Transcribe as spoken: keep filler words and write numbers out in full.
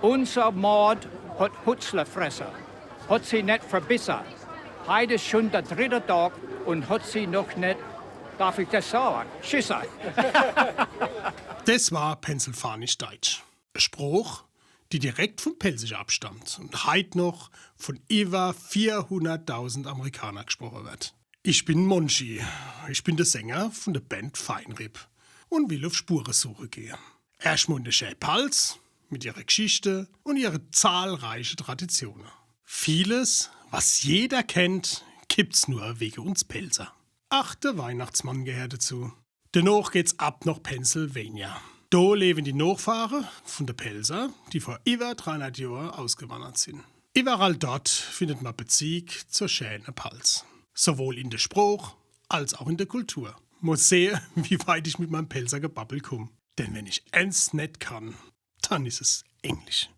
Unser Maad hot Hutzler fresse, hot se net verbisse. Heit is schun de dritte Dag un hot se noch net, darf ich des sage, schisse. Des war Pennsylvanisch Deitsch. E Sprooch, die direkt vum Pälzische abstammt un heit noch vun iwwer vierhunderttausend Amerikaner gesproche werd. Ich bin Monchi. Ich bin de Sänger vun de Band Feinripp un will uf Spuresuche gehe. Erschtmol in de schää Palz mit ihre Gschichte un ihre zahlreiche Traditione. Vieles, was jeder kennt, gibt's nur wege uns Pälzer. Ach, de Weihnachtsmann gehert dezu. Denoch geht's ab noch Pennsylvania. Do lewen die Nochfahre vun de Pälzer, die vor iwwer dreihunnert Johr ausgewannert sin. Iwwerall dort findet ma Bezieg zur schääne Palz. Sowohl in de Sprooch als auch in de Kultur. Mol sehe, wie weit ich mit meim Pälzer Gebabbel kumm. Denn wenn ich ens net kann, dann is es Englisch.